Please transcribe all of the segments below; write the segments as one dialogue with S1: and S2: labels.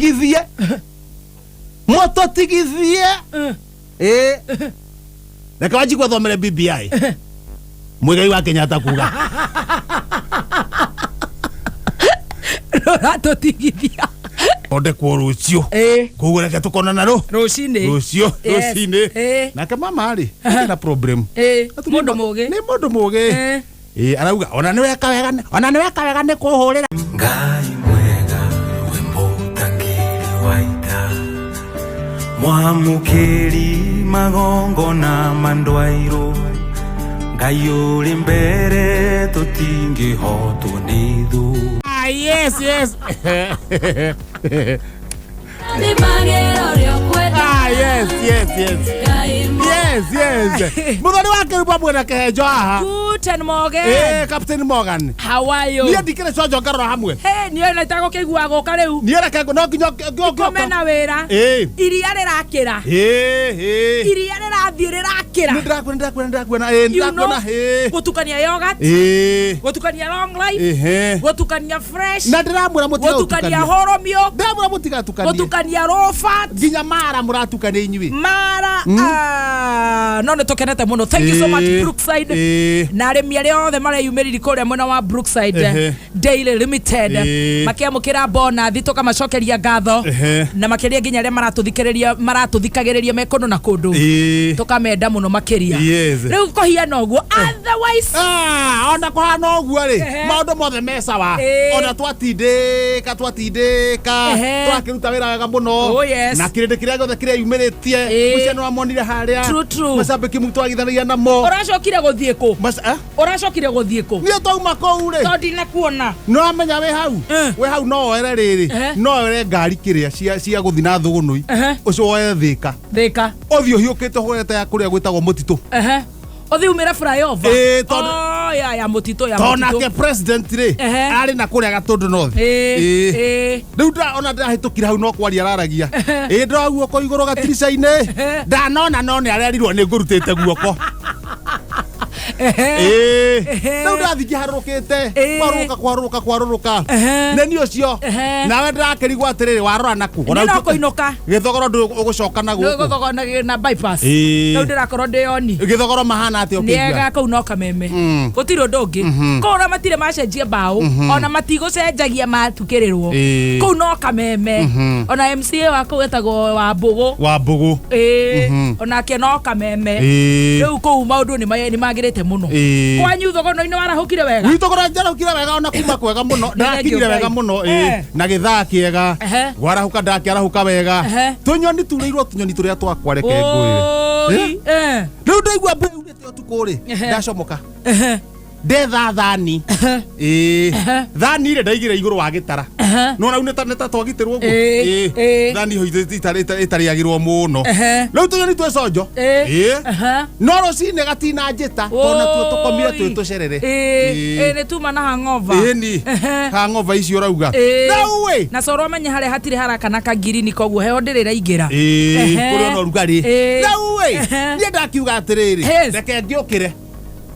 S1: Tigithie mũtũtigithie. Ĩ, reke wanjigua thomere BBI Muigai wa Kenyatta kuga.
S2: Rũratũtigithia.
S1: Thondekwo rũciũ. Koguo reke tũkonana rũ
S2: rũcinĩ.
S1: Rũciũ.
S2: Yes.
S1: Rũcinĩ. Nake mama rĩ na problem.
S2: Mũndũ mũgĩ.
S1: Nĩ mũndũ mũgĩ. Ĩ, arauga ona nĩ weka wega ona nĩ weka wega nĩ kũhũrĩra.
S3: Ngai mwega we mũtangĩri wa ita, mwamũkĩri magongona mandwairũ, Ngai ũrĩ mbere tũtingĩhotwo nĩ thũ.
S1: Ah, yes. Ah, yes. Muthoni wa kĩrumba mwena kĩhenjo haha.
S2: Guten Morgen.
S1: Captain Morgan.
S2: How are you?
S1: Niĩ ndikĩrĩ conjo ngarora hamwe.
S2: Hey, niĩ ona itagũkĩigua gũka rĩu.
S1: Niĩ reke no nginya
S2: Kome na wĩra. Iria rĩrakĩra.
S1: Ĩ.
S2: Iria rĩrathiĩ rĩrakĩra.
S1: Nĩ ndĩrakuona, ndĩrakuona, ndĩrakuona. Ĩ,
S2: You know,
S1: ndĩrakuona. Ĩ.
S2: gũtukania yogurt, gũtukania long life, gũtukania fresh,
S1: Na ndĩramwĩra
S2: gũtukania
S1: mũtigatukanie.
S2: horo milk,
S1: Ndĩramwĩra mũtigatukanie.
S2: gũtukania raw fat.
S1: Nginya mara mũratukania inyuĩ.
S2: Mara ah, no nä tå kenete må no. Thank you so much, Brookside, na arĩmi arĩa othe mareyumĩriri kũrĩa mwena wa Brookside Daily Limited makĩamũkĩra bonathi, tũkamacokeria ngatho na makĩria nginya arĩa maratũthikĩrĩria, maratũthikagĩrĩria me kũndũ na kũndũ, tũkamenda mũno makĩria. Rĩu kũhiana ũguo, otherwise
S1: Ah, ona kũhana ũguo rĩ, maũndũ mothe me sawa. Ona twatindĩka, twatindĩka, tũrakĩruta wĩra wega mũno.
S2: Oh, yes.
S1: Na kĩrĩndĩ kĩrĩa gĩothe kĩreyumĩrĩtie, mũciĩ nĩ wamonire harĩa.
S2: True, true.
S1: Macambĩki mu twagithanagia namo.
S2: Ũracokire gũthiĩ kũ?
S1: Eh?
S2: Ũracokire gũthiĩ kũ?
S1: Niĩ twauma kũu rĩ,
S2: tondũ ndinakuona.
S1: Nĩ wamenya wĩ hau, wĩ hau no woere rĩrĩ, no woere ngari kĩrĩa cia gũthiĩ na thũgũnũi, ũcio woe Thĩka.
S2: Thĩka.
S1: Ũthiĩ ũhiũkĩte ũhũrĩte ya kũrĩa gwĩtagwo mũtitũ.
S2: Ũthiĩ umĩre flyover.
S1: Ĩ, tondũ
S2: Oh, ya mũtitũ, ya
S1: tondũ
S2: mũtitũ.
S1: Nake president rĩ, arĩ na kũrĩa Gatũndũ North. Ĩ. Rĩu ona ndĩrahĩtũkire hau no kwaria araragia. Ĩ, ndĩroa guoko igũrũ gatirica-inĩ, ndanona no nĩ arerirwo nĩ ngũrutĩte guoko. Ĩ. Rĩu ndathiĩ ngĩharũrũkĩte, kwarũrũka, kwarũrũka, kwarũrũka, nĩ niĩ ũcio. Nawe ndĩrakĩrigwo atĩrĩrĩ, warora naku?
S2: Nĩ no kũinũka.
S1: Gĩthogoro ndũ ũgũcoka na gũkũ.
S2: Gũthogora na bypass. Rĩu ndĩrakorwo ndĩ oni.
S1: Gĩthogoro mahana atĩa ũkĩigua?
S2: Nĩega kũu no kameme. Gũtirĩ ũndũ ũngĩ kũu, ona matirĩ macenjia mbaũ, ona matigũcenjagia matukĩrĩrwo. Kũu no kameme. Ona MCA wa kũu etagwo wa Mbũgũ.
S1: Wa Mbũgũ.
S2: Ĩĩ, onake no kameme. Rĩu kũu maũndũ nĩ magĩrĩte mũno. Kwanyu thogono-inĩ warahũkire wega?
S1: Gwitũ kũrĩa njarahũkire wega, ona kuma kwega mũno.
S2: Nĩ
S1: Ndakinyire
S2: thengiũ
S1: wega
S2: Ngai.
S1: mũno, ĩ, na gĩthaa kĩega. Gwarahũka ndakĩarahũka wega. Tũnyoni turĩirwo tũnyoni tũrĩa twakwa, reke ngwĩre.
S2: Oi, eh.
S1: Rĩu ndaigua mbura yurĩte ũtukũ rĩ, ndacomoka ndetha thani. Ĩĩ, thani rĩ, ndaigĩra igũrũ wa gĩtara. Nona rĩu nĩ ta twagitĩrwo ũguo.
S2: Ĩĩ,
S1: Ĩĩ.
S2: ĩĩ.
S1: Thani ho ĩtarĩagĩrwo mũno. Rĩu tũnyoni twĩ conjo. Ĩĩ. No rũcinĩ gatina njĩta, tondũ natuo tũkomire twĩ
S2: Oi.
S1: tũcerere.
S2: Ĩĩ, nĩ tuma na hangover.
S1: Ĩni hangover icio ũrauga. Rĩu ĩ,
S2: Na coro amenye harĩa hatirĩ harakana kangirini, koguo heho ndĩrĩ ĩraingĩra.
S1: Ĩĩ, kũrĩ ona ũrugarĩ. Rĩu ĩ, niĩ ndakiuga atĩrĩrĩ, reke ngĩũkĩre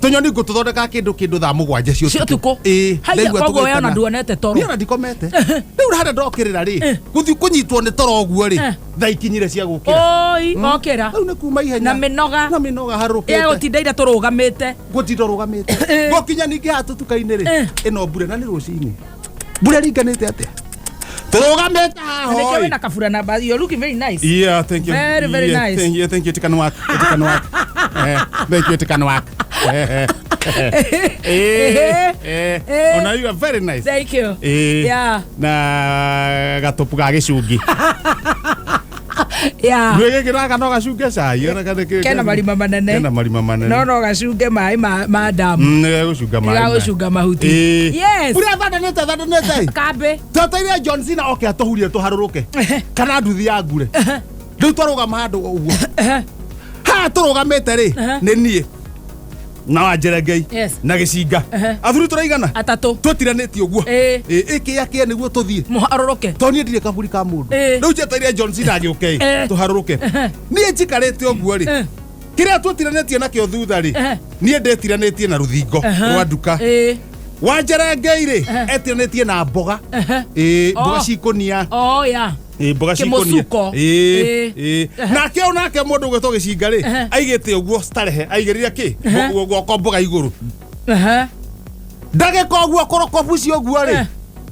S1: tũnyoni ngũtũthondeka kĩndũ thaa 7 cia
S2: Cia ũtukũ.
S1: Ĩĩ.
S2: Haiya,
S1: Ndaigua
S2: koguo we ona
S1: tũgĩtana.
S2: nduonete toro.
S1: Niĩ ona ndikomete rĩu. Harĩa ndokĩrĩra rĩ, gũthiĩ kũnyitwo nĩ toro ũguo rĩ, thaa ikinyire cia gũkĩra.
S2: Oi, okĩra.
S1: Rĩu nĩ kuma ihenya.
S2: Na mĩnoga.
S1: Na mĩnoga harũrũkĩte.
S2: Gũtinda ira tũrũgamĩte.
S1: Gũtinda ũrũgamĩte. Gũkinya ningĩ haha tũtuka-inĩ rĩ, ĩno mbura na nĩ rũcinĩ, mbura ĩringanĩte atĩa tũrũgamĩte haha.
S2: Nĩkĩo
S1: oi.
S2: wĩna kabura na you're looking very nice.
S1: Yeah, thank you.
S2: Very, very
S1: Yeah,
S2: nice.
S1: Thank you, thank you. It can work. It can work. Thank you. It can work. Ona you are very nice.
S2: Thank you. Yeah.
S1: Na gatopu ga gĩcungi. Nĩ gĩkĩ naka no gacunge cai ona kana
S2: Kena marima manene.
S1: Kena marima manene.
S2: No gacunge maĩ ma damu.
S1: Nĩ gegũcunga maĩ.
S2: Gagũcunga mahuti. Yes.
S1: Mbura thandanĩte thandanĩte.
S2: Kambĩ.
S1: Tweteire John Cena oke atũhurie tũharũrũke kana nduthi ya ngure. Rĩu twarũgama handũ ũguo, haha tũrũgamĩte rĩ, nĩ niĩ na wanjerengei na gĩcinga. Athuri tũraigana?
S2: Atatũ.
S1: Tũtiranĩtie ũguo. Ĩ, ĩkĩa kĩa nĩguo tũthiĩ
S2: mũharũrũke.
S1: Tondũ niĩ ndirĩ kaburi ka mũndũ. Rĩu njeteire John Cena agĩũke ĩ, tũharũrũke. Niĩ njikarĩte ũguo rĩ, kĩrĩa tũtiranĩtie nakĩo thutha rĩ, niĩ ndĩtiranĩtie na rũthingo rwa nduka. Wanjerengei rĩ, etiranĩtie na mboga. Ĩ, mboga
S2: Oh.
S1: cikũnia.
S2: Oh, yeah.
S1: Ĩ, mboga cikũnia.
S2: Kĩmũcuko.
S1: Ĩ,
S2: Ĩ.
S1: ĩ. Nake o nake mũndũ ũgwĩtwo gĩcinga rĩ, aigĩte ũguo starehe, aigĩrĩire kĩ? Guoko mboga igũrũ. Ndagĩka ũguo kũrũkobu icio ũguo rĩ,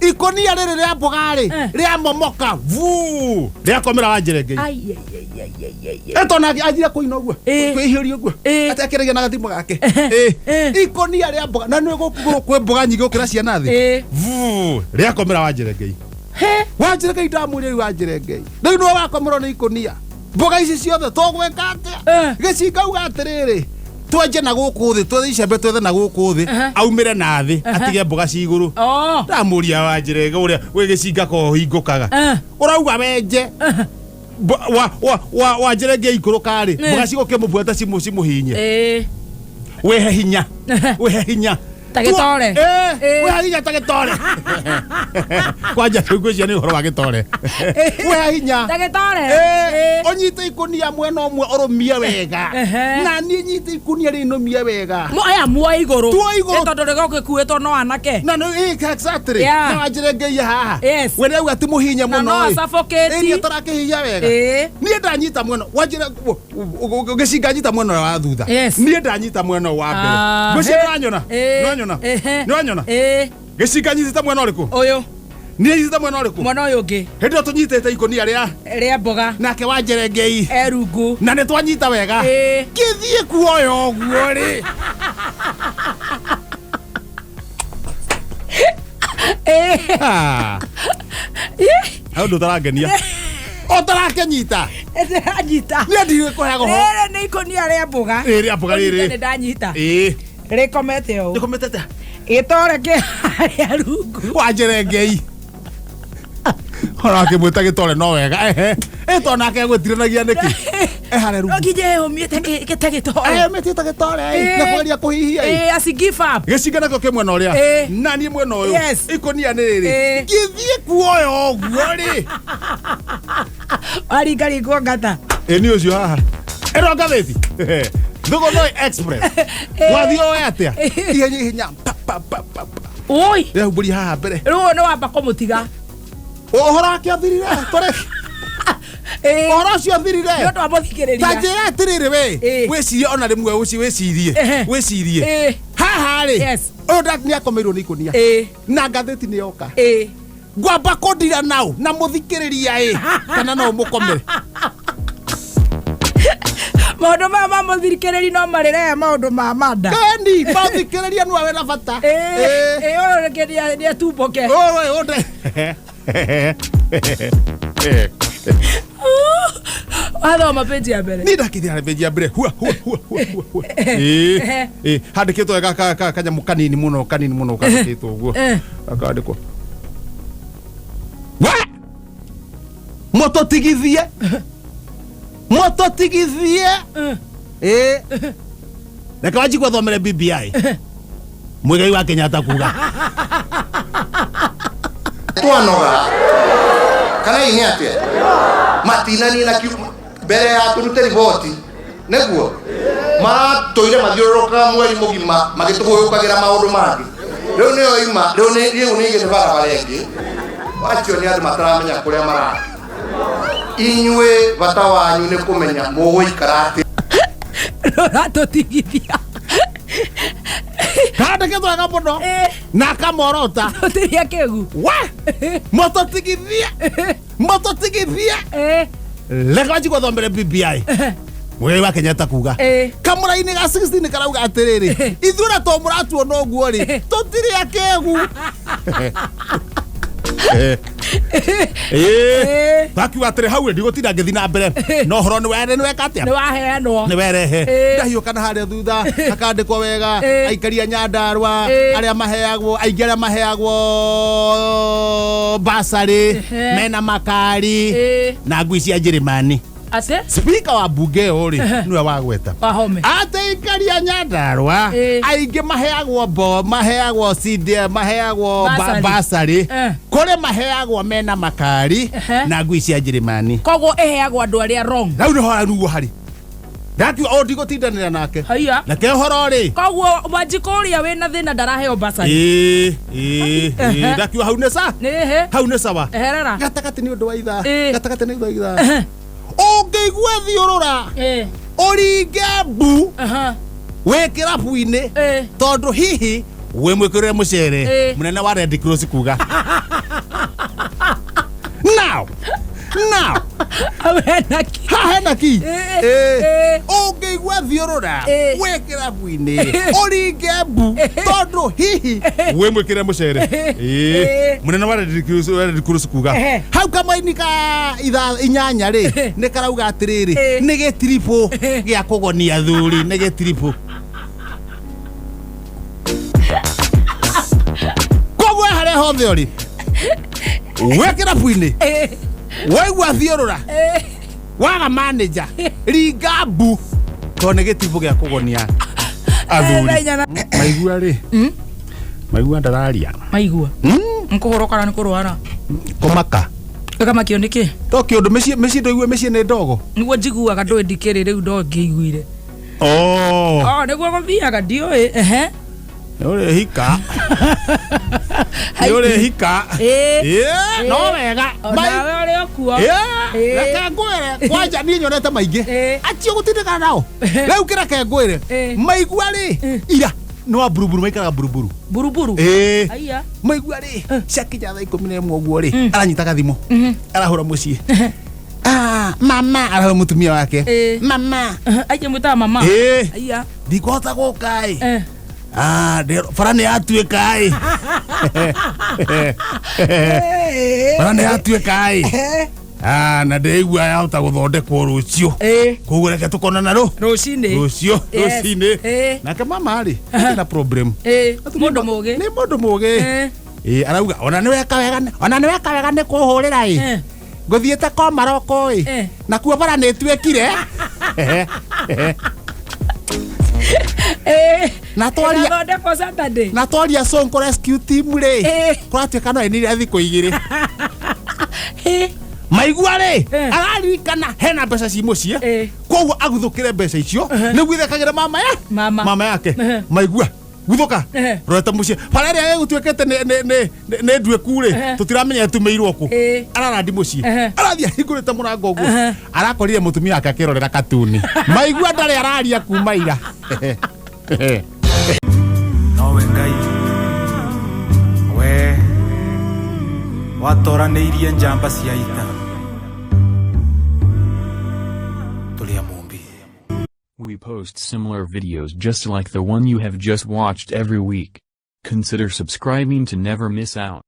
S1: ikũnia rĩrĩ rĩa mboga rĩ, rĩamomoka vu, rĩakomera Wanjĩrengei.
S2: Ai, ai, ai, ai, ai, ai, ai.
S1: Ĩto nake anjire kũina ũguo, kwĩhiũria ũguo, atekĩragia na gathimũ gake. Ĩ, ikũnia rĩa mboga, na nĩ gũkũ igũrũ kwĩ mboga nyingĩ gũkĩra ciana thĩ. Vu, rĩakomera Wanjĩrengei.
S2: He.
S1: Wanjĩrengei ndamwĩra rĩu Wanjĩrengei, rĩu nĩwe wakomerwo nĩ ikũnia mboga ici ciothe tũgwĩka atĩa? Gĩcinga uga atĩrĩrĩ, twenje na gũkũ thĩ, twethe icembe, twethe na gũkũ thĩ, aumĩre na thĩ, atige mboga ci igũrũ.
S2: Oh.
S1: Ndamũria Wanjĩrenge ũrĩa wĩ gĩcinga ko hingũkaga, ũrauga wenje Wanjĩrenge ikũrũka rĩ, mboga cigũkĩmũbuata cimũhinye. Wĩhe hinya, wĩhe hinya
S2: Ta gĩtore.
S1: Wĩhe hinya ta gĩtore. Kwanja rĩu ngwĩciria nĩ ũhoro wa gĩtore. Wĩhe hinya
S2: Ta gĩtore.
S1: Ũnyite ikũnia mwena ũmwe ũrũmie wega, na niĩ nyite ikũnia rĩrĩ nũmie wega.
S2: Aya muoe igũrũ.
S1: Tuoe igũrũ.
S2: Nĩ tondũ rĩgũgĩkuĩtwo no anake.
S1: Na nĩ exactly.
S2: Yeah.
S1: Na Wanjĩrengei haha,
S2: Yes.
S1: we nĩauga ti mũhinye
S2: Na
S1: mũno
S2: no
S1: ĩ.
S2: asuffocate.
S1: Ĩ, niĩ tũrakĩhinya wega. Niĩ ndanyita mwena Wanjĩre gĩcinga nyita mwena wa thutha.
S2: Yes.
S1: Niĩ ndanyita mwena wa mbere.
S2: Ah,
S1: Ngwĩciria
S2: he.
S1: nĩwanyona. Nĩwanyona. Nĩwanyona. Gĩcinga nyitĩte mwena ũrĩkũ?
S2: Ũyũ.
S1: Niĩ nyitĩte mwena ũrĩkũ?
S2: Mwena ũyũ ũngĩ.
S1: Hĩndĩ ĩyo tũnyitĩte ikũnia rĩa
S2: Rĩa mboga.
S1: Nake Wanjĩrengei
S2: Erungu.
S1: Na nĩ twanyita wega. Kĩthiĩ kuoya ũguo rĩ. Ah. Hau ũndũ ũtarangenia. Ũtarakĩnyita.
S2: Ndĩranyita.
S1: Niĩ ndigĩ kũheaga ũhoro.
S2: Rĩrĩ nĩ ikũnia rĩa mboga.
S1: Ĩ, rĩa mboga rĩrĩ.
S2: Ũnyite nĩ ndanyita. Rĩkomete ũũ.
S1: Rĩkomete atĩa?
S2: Gĩtore kĩ harĩa rungu.
S1: Wanjĩrengei. Ona akĩmwĩta gĩtore no wega. Ehe. Ĩ to nake egwĩtiranagia nĩkĩ? Eharĩa rungu.
S2: No nginya ĩhũmie ta gĩtore.
S1: Ehũmĩtie ta gĩtore. Na kũgeria kũhihia.
S2: Asi give up.
S1: Gĩcinga nakĩo kĩ mwena ũrĩa. Na niĩ mwena ũyũ.
S2: Yes.
S1: Ikũnia nĩ rĩrĩ. Ngĩthiĩ kuoya ũguo rĩ.
S2: Waringaringwo ngata.
S1: Ĩ nĩ ũcio haha. Ĩno ngathĩti. Thũgũnoi Express. Wathiĩ oe atĩa? Ihenya ihenya. Pa pa pa pa.
S2: Oi.
S1: Ndĩrahumbũria haha mbere.
S2: Rĩu ũyũ nĩ wamba kũmũtiga.
S1: Ũhoro wake ũthirire. Tũrĩ. Ũhoro ũcio ũthirire.
S2: Nĩ ũndũ wa mũthikĩrĩria.
S1: Ta njĩra atĩrĩrĩ we. Wĩcirie ona rĩmwe ũci wĩcirie. Wĩcirie. Haha rĩ.
S2: Yes.
S1: Ũyũ nĩ akomeirwo nĩ ikũnia. Na ngathĩti nĩ yoka. Ngwamba kũndira nao na mũthikĩrĩria ĩ kana no ũmũkomere.
S2: Maũndũ maya ma mũthikĩrĩri no marĩrehe maũndũ ma manda.
S1: Kendi, mũthikĩrĩria nĩwe wĩna bata.
S2: Ĩ, ũyũ rĩngĩ nĩ atumbũke.
S1: Ũyũ ũyũ
S2: Wathoma page ya mbere.
S1: Niĩ ndakithia harĩ page ya mbere. Hua hua hua hua hua hua. Ĩ, handĩkĩtwo wega kanyamũ kanini mũno, kanini mũno kandĩkĩtwo ũguo. Gakandĩkwo. We! Mũtũtigithie. Mũtũtigithie. Ĩ. Reke Wanjikũ athomere BBI. Muigai wa Kenyatta kuga.
S4: Twanoga. Kana hihi nĩ atĩa? Matinanina mbere ya tũrute riboti. Nĩguo? Maratũire mathiũrũrũkaga mweri mũgima magĩtũgũyũkagĩra maũndũ mangĩ. Rĩu nĩyo ima, rĩu nĩ, rĩu nĩ igĩte barabara ĩngĩ. Acio nĩ andũ mataramenya kũrĩa marathiĩ. Inyuĩ bata wanyu nĩ kũmenya mũgũikara atĩa.
S2: Rũratũtigithia.
S1: Kandĩkĩtwo wega mũno. Na akamorota.
S2: Tũtiria kĩgu.
S1: We! Mũtũtigithie. Mũtũtigithie. Reke Wanjikũ athomere BBI. Muigai wa Kenyatta kuga. Kamũra-inĩ ga 16 karauga atĩrĩrĩ, ithuĩ na to mũratuona ũguo rĩ, tũtirĩ akĩgu. Takiuga atĩrĩ hau ndigũtinda ngĩthiĩ na mbere no ũhoro nĩ were nĩ weka atĩa?
S2: Nĩ waheanwo.
S1: Nĩ werehe. Ndahiũka na harĩa thutha hakandĩkwo wega aikari a Nyandarua arĩa maheagwo aingĩ arĩa maheagwo basarĩ mena makari na ngui cia Njĩrĩmani.
S2: Atĩ?
S1: Speaker wa bunge ĩyo rĩ nĩwe wagweta.
S2: Wahome.
S1: Atĩ aikari a Nyandarua aingĩ maheagwo bo maheagwo CD maheagwo
S2: Basarĩ.
S1: basarĩ kũrĩ maheagwo mena makari na ngui cia Njĩrĩmani.
S2: Koguo ĩheagwo andũ arĩa wrong.
S1: Rĩu nĩho nĩguo harĩ. Ndakiuga o ndigũtindanĩra nake.
S2: Haiya.
S1: Nake ũhoro rĩ.
S2: Koguo Wanjikũ ũrĩa wĩna thĩna ndaraheo basari.
S1: Ĩĩ, ĩĩ, ĩĩ, ndakiuga hau nĩ sa.
S2: Nĩhĩ.
S1: Hau nĩ sawa.
S2: Eherera.
S1: Gatagatĩ nĩ ũndũ wa ithaa.
S2: Ĩĩ.
S1: Gatagatĩ nĩ ũndũ wa ithaa. Ũngĩigua thiũrũra ũringe mbu wĩ kĩrabu-inĩ tondũ hihi wĩ mwĩkĩrĩre mũcere mũnene wa Red Cross kuga now now
S2: Hau hena ki.
S1: haha hena ki
S2: Ĩĩ.
S1: Ũngĩigua thiũrũra
S2: Ĩĩ.
S1: wĩ kĩrabu-inĩ ũringe mbu tondũ hihi wĩ mwĩkĩre mũcere.
S2: Ĩĩ.
S1: Mũnene wa Red Cross wa Red Cross kuga hau kamaini ka ithaa inyanya rĩ nĩ karauga atĩrĩrĩ nĩ gĩtiribũ gĩa kũgonia athuri nĩ gĩtiribũ koguo harĩa hothe ũrĩ wĩ kĩrabu-inĩ waigua thiũrũra waga manager ringa mbu tondũ nĩ gĩtiribũ gĩa kũgonia athuri. Maigua rĩ maigua ndararia.
S2: Maigua. Nkũhũrwo kana nĩ kũrwara?
S1: Kũmaka.
S2: Ĩkamakio nĩkĩ?
S1: To kĩũndũ mĩciĩ mĩciĩ ndũigue mĩciĩ nĩ ndogo.
S2: Nĩguo njiguaga ndũĩ ndikĩrĩ rĩu ndo ngĩiguire.
S1: Oh.
S2: Oh, nĩguo gũthiaga ndiũĩ. Ehe.
S1: Nĩ ũrĩhika nĩ ũrĩhika.
S2: Ĩĩ.
S1: Ĩĩ, no wega.
S2: Onawe ũrĩ o kuo.
S1: Ĩĩ,
S2: Ĩĩ.
S1: reke ngwĩre kwanja niĩ nyonete maingĩ
S2: Ĩĩ.
S1: atio gũtindĩkana nao rĩu kĩreke ngwĩre
S2: Ĩĩ.
S1: maigua rĩ ira nĩ wa buruburu maikaraga buruburu.
S2: Buruburu.
S1: Ĩĩ.
S2: Aiya.
S1: Maigua rĩ ciakinya thaa 11 ũguo rĩ aranyita gathimũ arahũra mũciĩ. Ah, mama arahũra mũtumia wake.
S2: Ĩĩ.
S1: Mama.
S2: Aije mwĩtaga mama.
S1: Ĩĩ.
S2: Aiya.
S1: Ndikũhota gũka ĩ.
S2: Eh.
S1: Ah, bara nĩ yatuĩka ĩ bara nĩ yatuĩka ĩ. Ah, na ndĩraigua yahota gũthondekwo rũciũ.
S2: Ĩĩ.
S1: Koguo reke tũkonana rũ
S2: Rũcinĩ.
S1: Rũciũ.
S2: Yes.
S1: Rũcinĩ.
S2: Ĩĩ.
S1: Nake mama rĩ na problem.
S2: Ĩĩ. Mũndũ mũgĩ.
S1: Nĩ mũndũ mũgĩ.
S2: Ĩĩ.
S1: Ĩĩ, arauga ona nĩ weka wega ona nĩ weka wega nĩ kũhũrĩra ĩ. Ngũthiĩte komaroko ĩ. Nakuo bara nĩ ĩtuĩkire.
S2: Ĩĩ.
S1: Na twaria
S2: Ĩgathondekwo Saturday.
S1: Na twaria Sonko rescue team rĩ kũratuĩka no ĩnire thikũ igĩrĩ. Maigua rĩ araririkana hena mbeca ci mũciĩ koguo aguthũkĩre mbeca icio nĩguo ithekagĩre mama ya
S2: Mama.
S1: Mama yake. Maigua guthũka rorete mũciĩ bara ĩrĩa ĩgũtuĩkĩte nĩ nduĩku rĩ tũtiramenya ĩtumĩirwo kũ. Ararandi mũciĩ arathiĩ ahingũrĩte mũrango ũguo arakorire mũtumia wake akĩrorera katuni maigua ndarĩ araria kuma ira.
S3: Nowe Ngai we watoranĩirie njamba cia ita tũrĩ a Mũmbi.
S5: We post similar videos just like the one you have just watched every week. Consider subscribing to never miss out.